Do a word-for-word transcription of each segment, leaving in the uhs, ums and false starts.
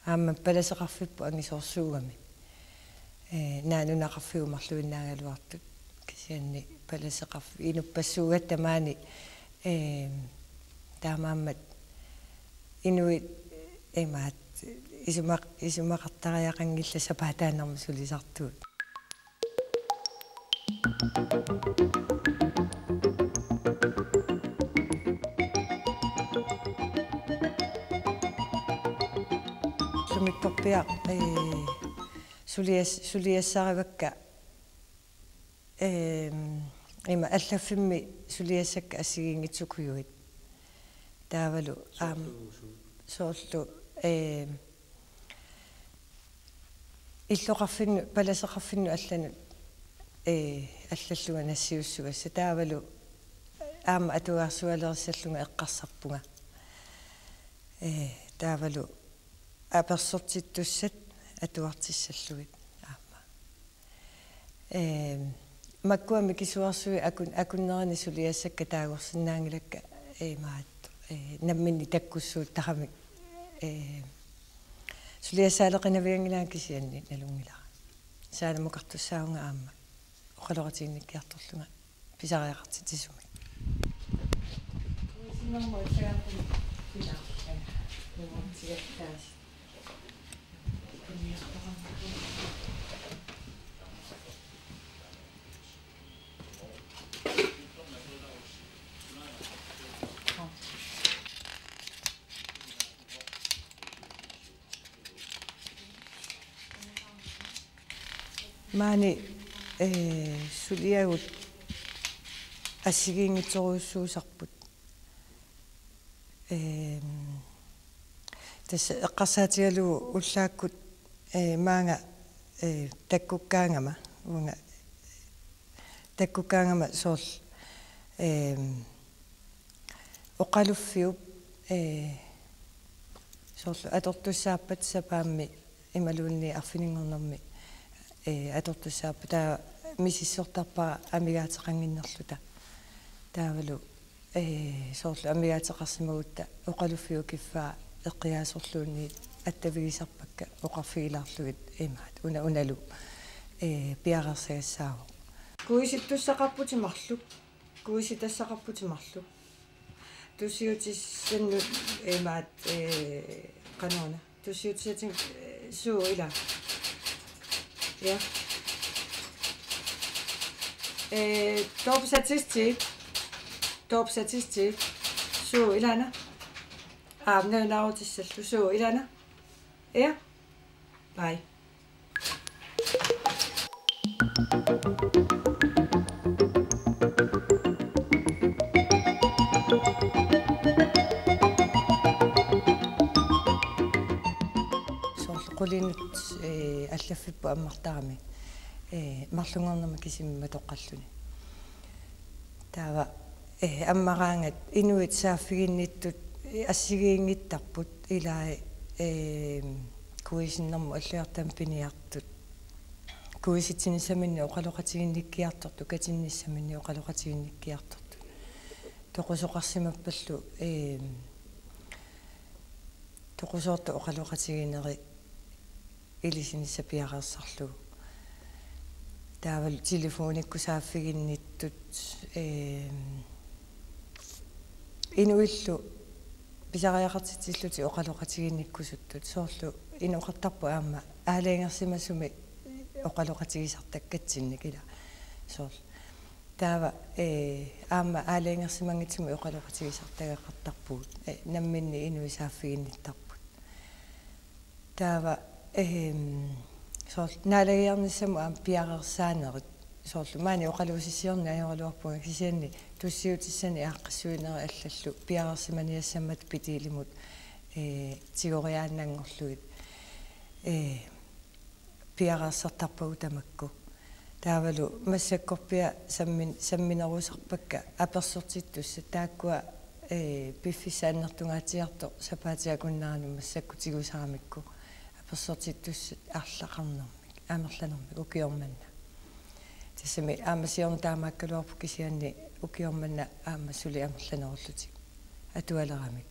Aamma palaseqarfipput angisoorsuugami. Ee, naak nunaqarfiup marluinnaagaluartut. Kisianni palaseqarf-, inuppassuugatta maani, ee, taamaammat inuit imaat isumaq-, isumaqartariaqanngillat sapaatip akunnera sulisartuut. Sumiikkorpiaq, ee, sulias-, suliassarivakka, ee, ima allaffimmi suliassakka assigiinngitsukujuit. Taavalu aamma soorlu, ee, illoqarfinnut, palaseqarfinnut allanut, ee, allallunga nassiussugassa. Taavalu aamma atugarsualerissallunga eqqarsarpunga. Ee, taavalu apersortittussat atuartissallugit aamma. Ee, makkua mikisuarsuit akun-, akunnerini suliassakka taagorsinnaanngilakka, ee, imaat, ee, namminneq takkussuuttaramik, ee, suliassaaleqinavianngilaanga kisianni nalunngilara. Saalamukartussaavunga aamma oqaloqatiginnikkiartorlunga pisariaqartitsisumik. Maani, ee, suliagut assigiinngitsorujussuusarput. Ehm, tassa eqqarsaatigalugu ullaakkut, ee, maanga, ee, takkukkaangama, uanga takkukkaangama soorlu, ehm, oqaluffiup, ee, soorlu atortussaappat sapaammi imaluunniit arfininngornermi, ee, atortussaappat taava misissortarpara amigaateqannginnerluta. Taavalu, ee, soorlu amigaateqarsimagutta oqaluffiup kiffaa eqqiaasorluunniit attavigisarpakka oqarfigilaarlugit imaat. Una unalu, ee, piareersagassaavoq. Kuisittussaqarputit marluk. Kuisitassaqarputit marluk. Tussiutissannut imaat, ee, qanoruna. Tussiutissatit, ee, suu ila. Ja. Ee, toopsatissatit. Toopsatissatit. Suu ilana. Aa, nalunaarutissallu. Suu ilana. Ja. Bye. Soorlu qulinut, ee, allaffipput ammartarami, ee, marlunngornerma kisimi matoqqalluni. Taava, ee, ammaraangat inuit saaffiginnittut, ee, assigiinngittarput ilai, ee, kuisinnermut alliartamik piniartut. Kuisitsinissaminnik oqaloqatiginnikkiartortut, katinnissaminnik oqaloqatiginnikkiartortut. Toqusoqarsimappallu, ee, toqusoortut oqaloqatigineri ilisinissaq piareersarlugu. Taavalu telefonikkut saaffiginnittut, ehm, inuillu pisariaqartitsillutik oqaloqatiginnikkusuttut. Soorlu inoqartarpoq aamma aalajangersimasumik oqaloqatigisartakkatsinnik ila. Soorlu. Taava, ee, aamma aalajangersimanngitsumik oqaloqatigisartagaqartarpugut. Ee, namminneq inuit saaffiginnittarput. Taava, ehm, soorlu naalagiarnissamut aamma piareersaanerit. Soorlu maani oqaluusissiorneq ajoraluarpunga kisianni tussiutissanik aaqqissuinerit allallu piareersimaniassammata Pitelimut, ee, tigoriaannanngorlugit, ee, piareersartarpagut tamakku. Taavalu massakkorpiaq sammin-, samminerusarpakka apersortittussat taakkua, ee, piffissaq annertungaatsiartoq sapaatip akunneranut massakkut tigusaramikku apersortittussat arlaqarnermik, amerlanermik ukioq manna. Tassami aamma siorna taamaakkaluarpoq kisianni ukioq manna aamma suli amerlanerullutik atualeramik.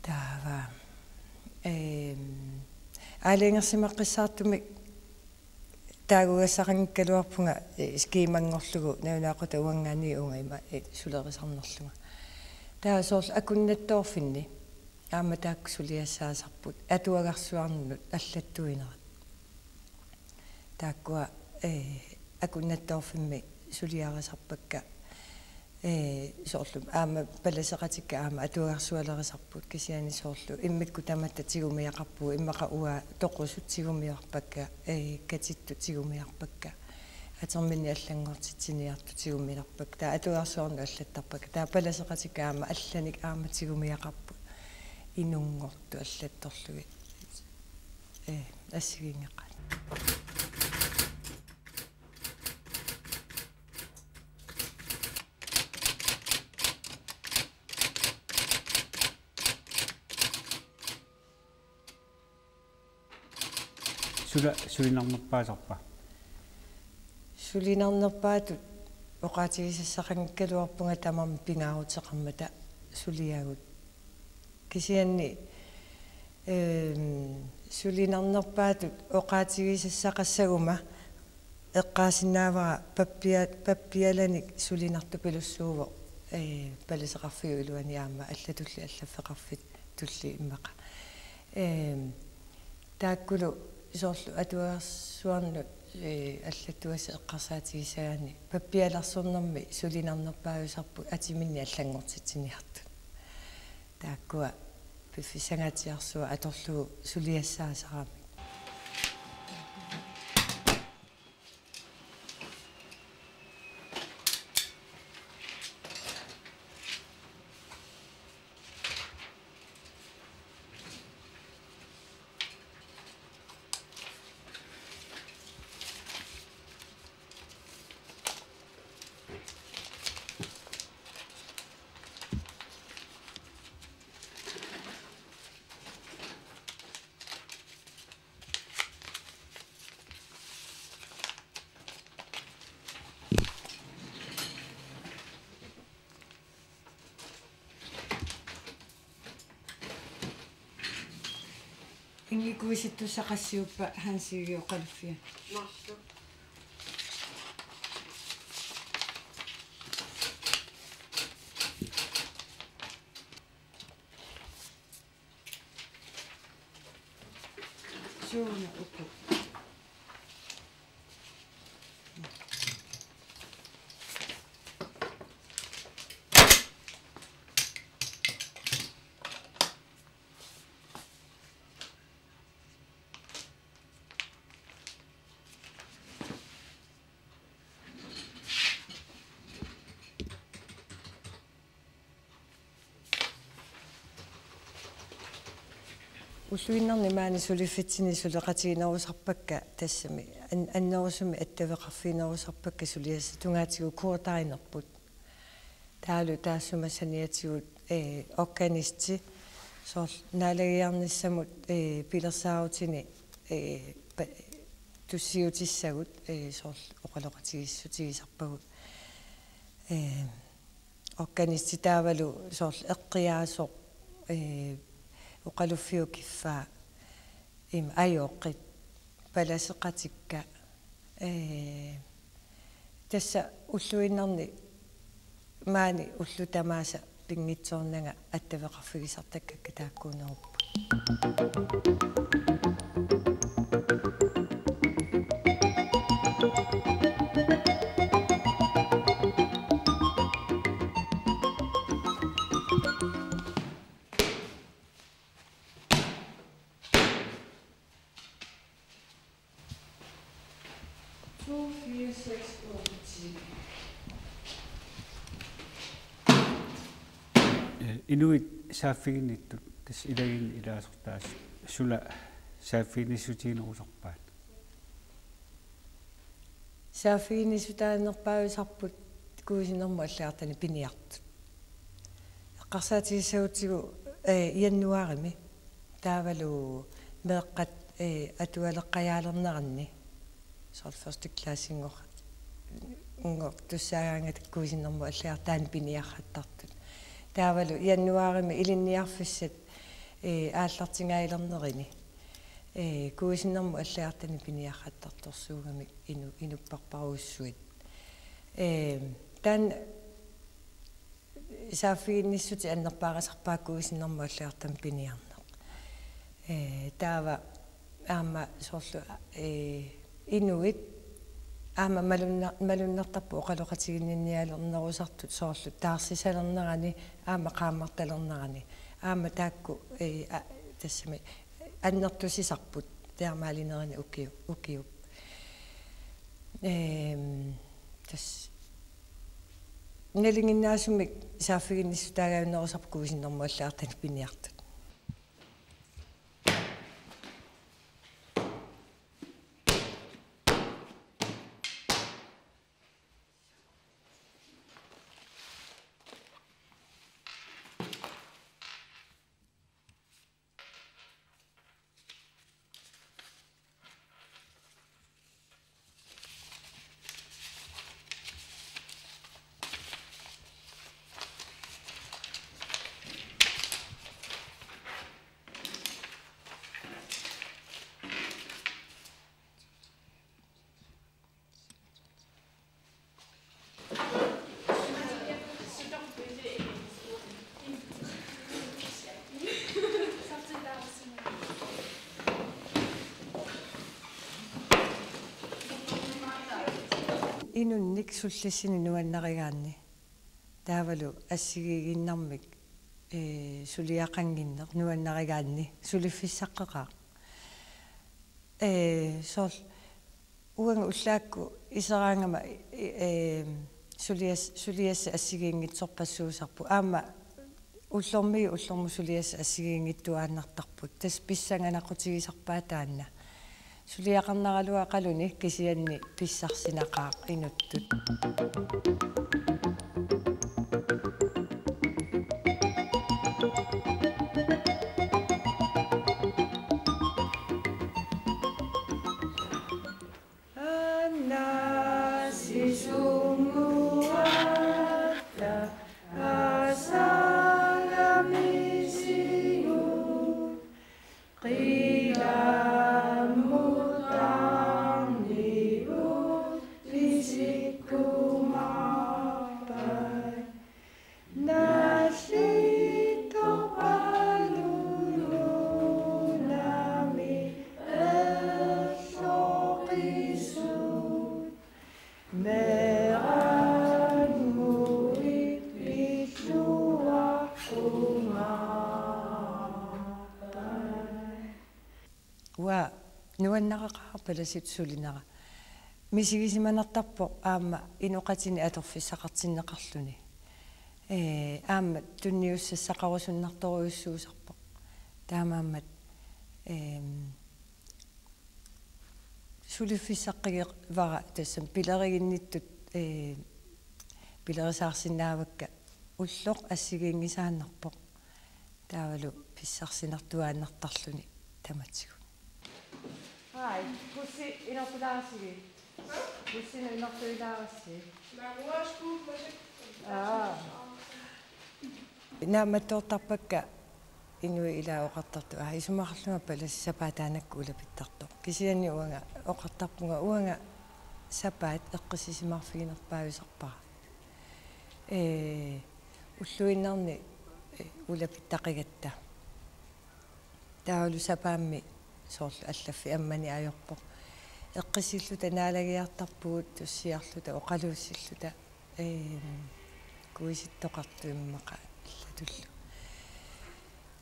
Taava. Ehm, aalajangersimaqqissaartumik taagugassaqanngikkaluarpunga, eh, skiimanngorlugu nalunaaqutaq uanngaanniit uunga ima, eh, sulerisarnerlunga. Taava soorlu akunnattoorfinni aamma taakku suliassaasarput atuagarsuarnut allattuinerat. Taakkua, eh, akunnattoorfimmi suliarisarpakka, eh, soorlu aamma palaseqatikka aamma atuagarsualerisarput kisianni soorlu immikkut tamatta tigumiaqarpugut immaqa uanga toqusut tigumiarpakka, eh, katittut tigumiarpakka. Aterminnik allanngortitsiniartut tigumiarpakka. Taava atuagarsuarnut allattarpakka. Taava palaseqatikka aamma allanik aamma tigumiaqarput inunngortut allattorlugit. Eh, assigiinngeqaat. Sula sulinarnerpaasarpa? Sulinarnerpaatut oqaatigisassaqanngikkaluarpunga tamarmik pingaaruteqarmata suliagut. Kisianni, ehm, sulinarnerpaatut oqaatigisassaqassaguma eqqaasinnaavara pappia-, pappialanik sulinartupilussuuvoq, eh, palaseqarfiup iluani aamma allatulli allaffeqarfittulli immaqa. Ehm, taakkulu soorlu atuagarsuarnut, eh, allattugassat eqqarsaatigissagaanni pappialarsornermi sulinarnerpaajusarput aterminnik allanngortitsiniartut. Taakkua piffissangaatsiarsuaq atorlugu suliassaasaramik. Inngikkuisittussaqassiuppa Hansi oqaluffia. Suuna uku. Ulluinnarni maani suliffitsinni suleqatiginerusarpakka tassami an-, annerusumik attaveqarfiginerusarpakka suliassat tungaatigut kurtarinerput. Taavalu taassuma saniatigut, eh, organisti soorlu naalagiarnissamut, eh, pilersaarutini, eh, pa-, tussiutissagut, eh, soorlu oqaloqatigiissutigisarpagut. Eh, organisti taavalu soorlu eqqiaasoq, eh, oqaluffiup kiffaa, ima ajoqit, palaseqatikka, eh, tassa ulluinnarni maani ullut tamaasa pinngitsoornanga attaveqarfigisartakkakka taakkuunerupput. To, fire, seks, otte, ti. Eh, inuit saaffiginnittut tassa ilagiinni ilaasortaasut suna saaffiginnissutiginerusarpaat? Saaffiginnissutaanerpaajusarput kuisinermut allagartanik piniartut. Eqqarsaatigissagutsigu, eh, januaarimi taavalu meeqqat, eh, atualeqqajaalerneranni. Soorlu første klassinngor-, -nngortussaagaangatta kuisinermut allagartaanik piniarrattartut. Taavalu januaarimi ilinniarfissat Ee, aallartingaalernerini. Ee, kuisinnermut allagartanik piniartartorsuugamik inu-, inupparparujussuit. Ee, taanna saaffiginnissutit annerpaarisarpaat kuisinnermut allagartamik piniarneq. Ee, taava aamma soorlu, ee, inuit aamma malunna-, malunnartarput oqaloqatiginninnialernerusartut soorlu taarsisalernerani aamma qaammartalernerani. Aamma taakku, ee, a-, tassami annertusisarput taamaalinerani ukiu-, ukiup. Ehm, tassa nalinginnaasumik saaffiginnissutaagajunnerusarput kuisinnermut allagartanik piniartut. Inunnik sullissineq nuannarigaanni. Taavalu assigiiginnarmik, ee, suliaqannginneq nuannarigaanni suliffissaqqeqaaq. Ee, soorlu uanga ullaakkut iseraangama, ee, sulias-, suliassat assigiinngitsorpassuusarput. Aamma ullormiit ullormut suliassat assigiinngittuaannartarput. Tassa pissanganaqutigisarpaat taanna. Suliaqarnaraluaqaluni kisianni pissarsinaqaaq inuttut. Uanga nuannaqaaq palasitut sulinera. Misigisimanartarpoq aamma inoqatini atorfissaqartinneqarluni. Ee, aamma tunniussassaqarusunnartorujussuusarpoq. Taamaammat, eem, suliffisaqqigivara tassami pileriginnittut, ee, pilerisaarsinnaavakka ulloq assigiinngisaannarpoq. Taavalu pissarsinartuaannartarluni tamatigut. Hej, bussi inortulaarsigit? Bussinut inortuilaarassi? Aa. Naammattoortarpakka inuit ilaat oqartartut, aa, isumaqarlunga palasip sapaataannakkut ulapittartoq. Kisianni uanga oqartarpunga uanga sapaat eqqissisimaarfiginerpaajusarpara. Ee, ulluinnarni, ee, ulapittaqigatta. Taavalu sapaammi soorlu allaffik ammani ajorpoq. Eqqissilluta naalagiartarpugut tussiarluta oqaluussilluta, eem, kuisittoqartut immaqa allatullu.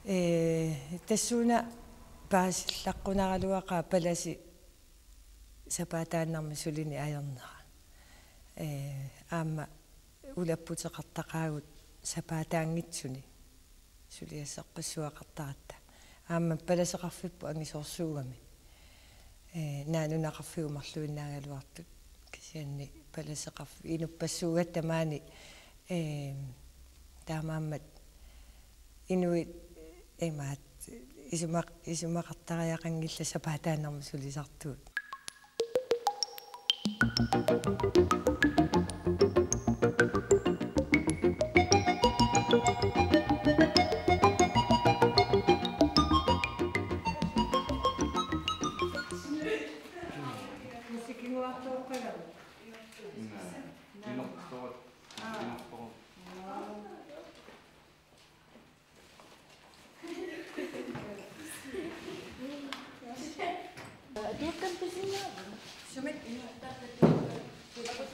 Ee, tassuuna paasillaqqunaraluaqaaq palasip sapaataannarmik sulineq ajornera. Ee, aamma ulapputeqartaqaagut sapaataanngitsuni suliassarpassuaqartaratta. Aamma palaseqarfipput angisoorsuugami. Ee, naak nunaqarfiup marluinnaagaluartut. Kisianni palaseqarfik inuppassuugatta maani, ee, taamaammat inuit imaat isumaq-, isumaqartariaqanngillat sapaataannarmik sulisartugut.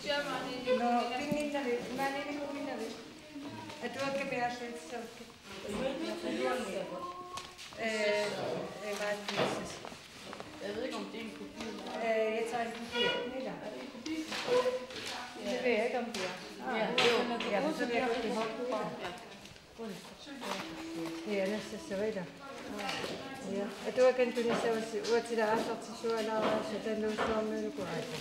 Nå, pinginnavit, maaniinnikuunnginnavit. Atuakkamik aallartissavakkit. Øh, øh, hvad er det, Jesus? Jeg ved ikke, om det er en kopi. Øh, jeg tager en kopi af den, ikke? Det ved jeg ikke, om det er. Ja, jo. Ja, så vil jeg godt beholde den. Ja, det er så, så ved jeg. Ja. Atuakkannik tunissavassi, uatsilaassartissualaarassi, taanna usuarmiunuku aata.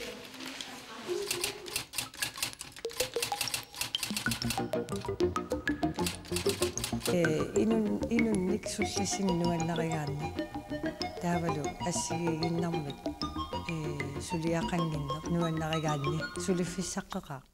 Ee, inun-, inunnik sullissinnut nuannarigaanni. Taavalu assigiinnarmik, ee, suliaqannginneq nuannarigaanni suliffissaqqeqaaq.